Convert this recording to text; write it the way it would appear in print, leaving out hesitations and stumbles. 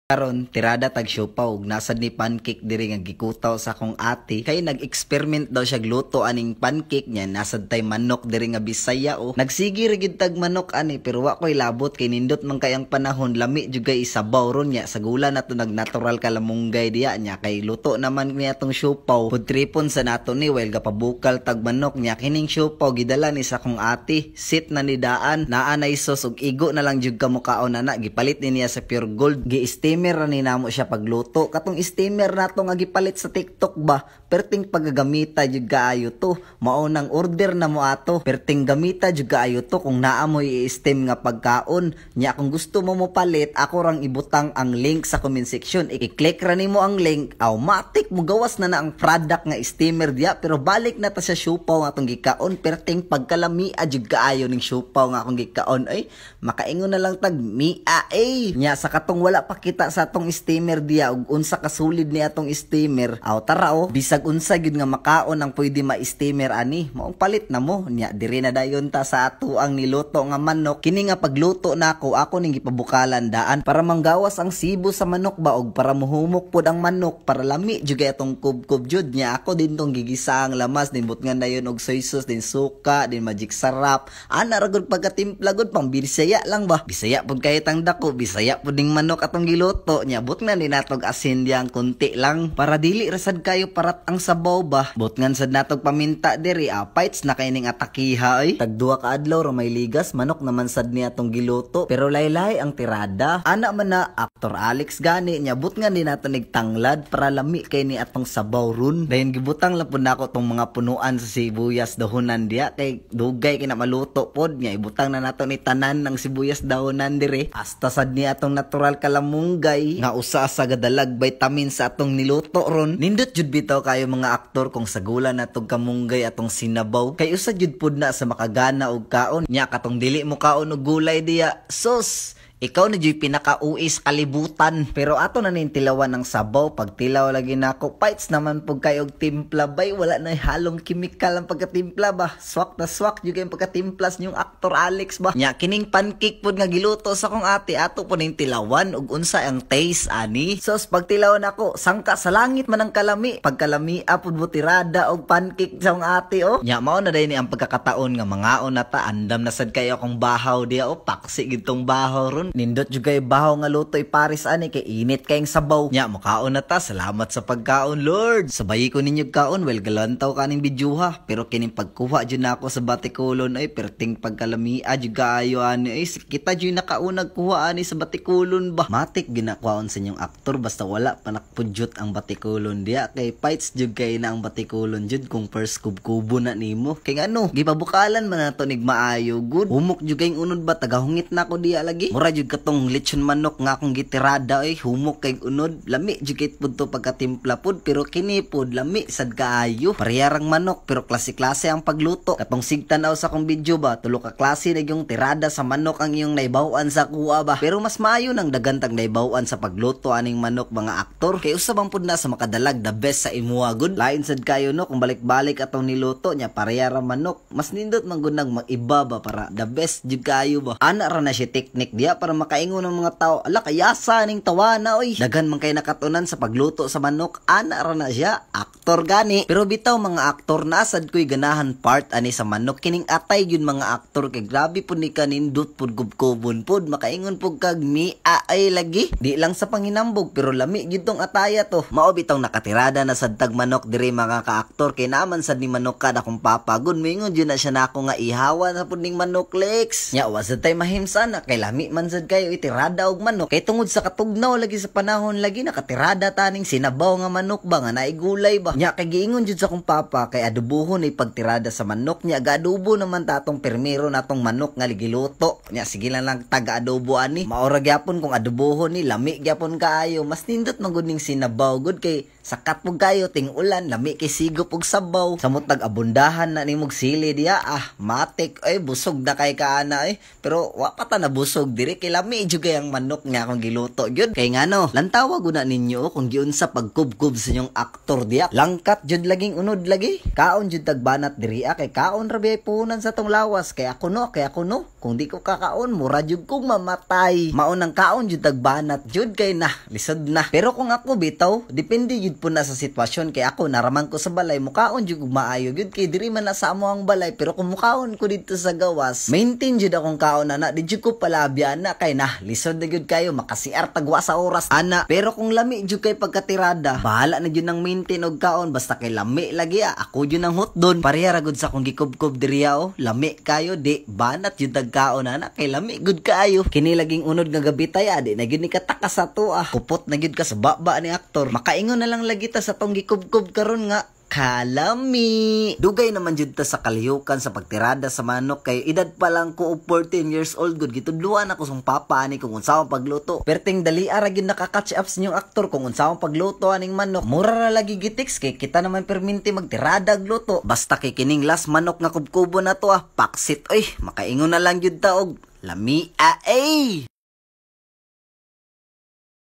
Karon tirada tag siopaw ug nasad ni pancake diri nga gikutaw sa akong ate kay nag-experiment daw siya gluto aning pancake niya. Nasad tay manok diri nga Bisaya oh. Nagsige ra gyud tag manok ani, pero wa koy labot kay nindot man kay ang panahon, lami jud kay isabaw ron niya. Sa gula na to nag natural kalamunggay diya niya kay luto naman niya tong siopaw. Pud tripon sa nato ni while gapabukal tag manok niya. Kining siopaw gidala ni sa akong ate, sit na ni daan, naa nay sauce ug igo na lang jud ka mukaon ana. Gipalit ni niya sa Pure Gold, gi-steamer ra ni namo siya pagluto. Katong steamer nato nga gipalit sa TikTok ba, perting pagagamita jud kaayo to. Mao nang order na mo ato, perting gamita jud kaayo to kung naa mo i-steam nga pagkaon nya. Kung gusto mo mopalit, ako rang ibutang ang link sa comment section. I-click ra nimo ang link, automatic mo gawas na na ang product nga steamer diya. Pero balik na ta sa siopaw nga atong gikaon. Perting pagkalami jud kaayo ning siopaw nga akong gikaon ay, makaingon na lang tag mia eh. Nya sa katong wala pa kita sa atong steamer diya ug unsa ka solid ni atong steamer, aw tara oh, bisag unsa gyud nga makaon ang pwede ma-steamer ani, maong palit na mo nya. Diri na dayon ta sa ato ang niluto nga manok. Kini nga pagluto nako, ako ning gipabukalan daan para manggawas ang sibo sa manok ba og para muhumok pod ang manok, para lami jud kay atong kubkob jud nya. Ako din tong gigisa ang lamas din, butngan dayon og soy sauce din, suka din, Magic Sarap ana ra gud. Pagkatimpla gud, pang Bisaya lang ba, Bisaya pud kay tang dako, Bisaya pud ning manok atong giluto nya. Butngan din natog asin diyang kunti lang para dili ra sad kayo parat ang sabaw ba. Butngan sad natog paminta diri. Ah, fights na kay ning atakiha oy. Tag duha ka adlaw ra may ligas, manok naman sad ni atong giluto, pero laylay ang tirada ana man na Actor Alex gani nya. Butngan din nato nig tanglad para lami kay ni atong sabaw ron. Dayon gibutang lang pud nako tong mga punuan sa sibuyas dahonan diya kay dugay kay na maluto pod nya. Ibutang na nato ni tanan ng sibuyas dahonan dire, hasta sad ni atong natural kalamunggay nga usa sa gadalag vitamin sa atong niluto ron. Nindot jud bitaw kayo, mga aktor, kung sagula natog kamunggay atong sinabaw kay usa jud pud na sa makagana og kaon nya. Katong dili mo kaon og gulay diya, sus, ikaw na juy pinaka-ui sa kalibutan. Pero ato na ning tilawan ng sabaw. Pagtilaw lagi nako, fights naman pug kayo og timpla bay. Wala na halong kimikal ang pagkatimpla ba. Swak na swak jud kayong pagkatimplas niyong Actor Alex ba. Nya kining pancake pod nga giluto sa akong ate, ato po ning tilawan ug unsa ang taste ani. Sos, pagtilaw nako, sangka sa langit man ang kalami. Pagkalami pud butirada og pancake sa akong ate oh. Nya mao na day ni ang pagkakataon nga mangaon na ta. Andam na sad kayo akong bahaw diya oh. Paksi gitong bahaw ron. Nindot jud kay bahaw nga luto iparis ani kay init kayong sabaw. Nya mukaon na ta. Salamat sa pagkaon, Lord. Sabayi ko ninyo kaon well galantaw kaning bidyuha. Pero kining pagkuha jud nako sa batikulon ay perting pagkalamia jud kaayo ani ay. Kita jud nakaunag kuha ani sa batikulon ba. Matik ginakuhaon sa inyong aktor basta wala pa nakpudyot ang batikulon diya kay fights jud kay na ang batikulon jud kung first kubkubo na nimo. Kay ngano gipabukalan man nato nig maayo gud. Humok jud kayong unod ba, tagahungit na ko diya lagi. Mura jud katong lechon manok nga akong gitirada ay, humok kay unod, lami jud kay pud to pagkatimpla pud, pero kini pud lami sad kaayo. Parehang manok pero klase-klase ang pagluto. Katong sigtan-aw sa akong video ba, tulo ka klase na yung tirada sa manok ang iyong naibaw-an sa kuha ba. Pero mas maayo nang dagantag naibaw-an sa pagluto aning manok, mga aktor, kay usa bang pud na sa makadalag the best sa imuha gud. Lain sad kayo no kung balik-balik atong niluto nya pareha ra manok. Mas nindot man gud nang mag-iba ba para the best jud kaayo ba. Ana ra na siya technique diya para makaingon ng mga tao, "Ala, kayasa ning tawana oy." Daghan man kay nakatunan sa pagluto sa manok, ana ra na siya, aktor gani. Pero bitaw, mga aktor, nasad ko'y ganahan part ani sa manok, kining atay yun, mga aktor, kay grabe pud ni kanindot pud, gubkobon pud, makaingon pud kag mia ay lagi. Di lang sa panginambog pero lami gyud tong ataya to. Mao bitong nakatirada na sad tag manok diri, mga kaaktor, kay naman sad ni manok kad akong papa gud, moingon jud na siya nako nga ihawa na pud ning manok, Lex. Nya wa sad tay mahimsan na kay lami man sad kayo itirada og manok, kay tungod sa katugnaw lagi sa panahon lagi nakatirada taning sinabaw nga manok ba nga naigulay ba. Nya kay giingon jud sa akong papa kay adobohon ay pagtirada sa manok. Nya gaadobo naman ta atong permero natong manok nga giluto. Nya sige lang lang taga adobo ani, maora gyapon kung adobohon ni, lami gyapon kaayo. Mas nindot man gud ning sinabaw gud kay sakat pug kayo ting ulan, lami kay sigop og sabaw. Samot nag abundahan na nimog sili diya, ah, matik ay, busog na kay kaana eh. Pero wa pa ta nabusog diri. Kay lami jud kay ang manok nga akong giluto gyud. Kay ngano, lantawa guna ninyo kung giunsa pagkubkob sa inyong aktor diya. Langkat jud laging unod lagi. Kaon jud tagbanat diri kay kaon ra biya puhunan sa tong lawas. Kay ako no, kay ako no. Kung di ko kakaon, mura jud kong mamatay. Mao nang kaon jud tagbanat jud kay na, lisod na. Pero kung ako bitaw, depende jud po na sa sitwasyon, kay ako naraman ko sa balay, mukaon jud kog maayo jud kay diri man na sa amo ang balay. Pero kung mukaon ko dito sa gawas, maintain jud akong kaon ana, di jud ko palabya ana kay na lisod na jud kayo makasiar tagwa sa oras ana. Pero kung lami jud kay pagkatirada, bahala na jud nang maintain og kaon basta kay lami lagi ah. Ako jud ang hotdon. Pareha ra gud sa akong gikubkob diri oh. Lami kayo di banat jud tag kaon ana kay lami gud kaayo. Kini laging unod nga gabi tay di na gyud ni kataka sa to ah. Kupot na gyud ka sa baba ni aktor. Makaingon na lang lagi ta sa tong gikubkob karon nga kalami. Dugay naman jud ta sa kalihukan sa pagtirada sa manok kay edad pa lang ko og 14 years old gud, gitudluan ako sa papa ani kung unsaon pagluto. Perting dali ra gyud naka-catch up sa inyong aktor kung unsaon pagluto aning manok. Mura ra lagi gitiks kay kita naman perminti magtirada og luto. Basta kay kining last manok nga kubkubo na to ah, paksit oy, makaingon na lang jud ta og lamia ay.